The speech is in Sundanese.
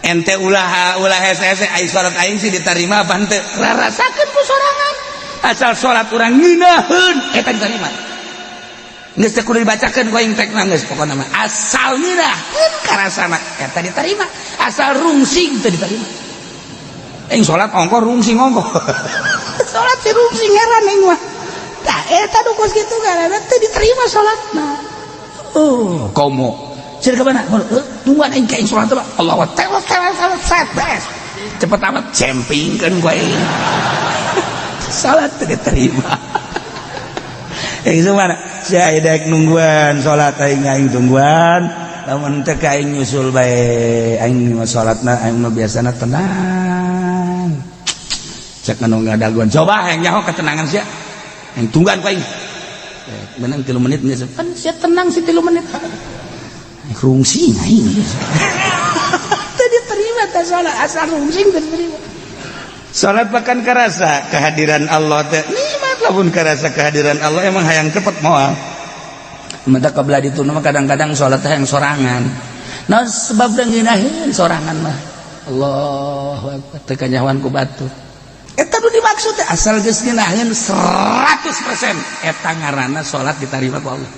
Ente ulah ulah hese-hese, ai salat aing sih diterima apa henteu, rarasakeun ku sorangan. Asal salat urang ngeunaheun, eta diterima. Geus teu kudu dibacakeun ku aing tekna, geus pokona mah asal ngeunaheun karasana, eta diterima. Asal rungsing teu diterima. Aing salat ongkoh, rungsing ongkoh, salat si rungsing, heran aing mah. Tah, eta nu kos kitu karena teu diterima salatna. Oh, komo sia ka mana? Tungguan aing ka aing salat teh. Allah tewas tewas tewas, set beres. Cepet amat cempingkeun ku aing. Salat teu diterima. Eh, mana? Sia dek nungguan salat aing, aing tungguan. Lamun teu ka aing nyusul bae, aing mah salatna aing mah biasana tenang. Cek anu ngadaguan. Coba hayang nyaho ketenangan sia. Aing tungguan ku aing. Menang 3 menit geus. Kan sia tenang sih 3 menit. Rungsing aing. Teu diterima teh salat, asal rungsing teu diterima. Salat bahkan kerasa kehadiran Allah teh nikmat. Lamun kerasa kehadiran Allah emang hayang cepet moal. Mata kebelah itu mah kadang-kadang salat teh yang sorangan. Nah, sebab ngeunaheun sorangan mah. Allahu akbar, teu kanyahoan ku batur. Eta nu dimaksud teh asal geus ngeunaheun 100%, eta ngaranna salat diterima ku Allah.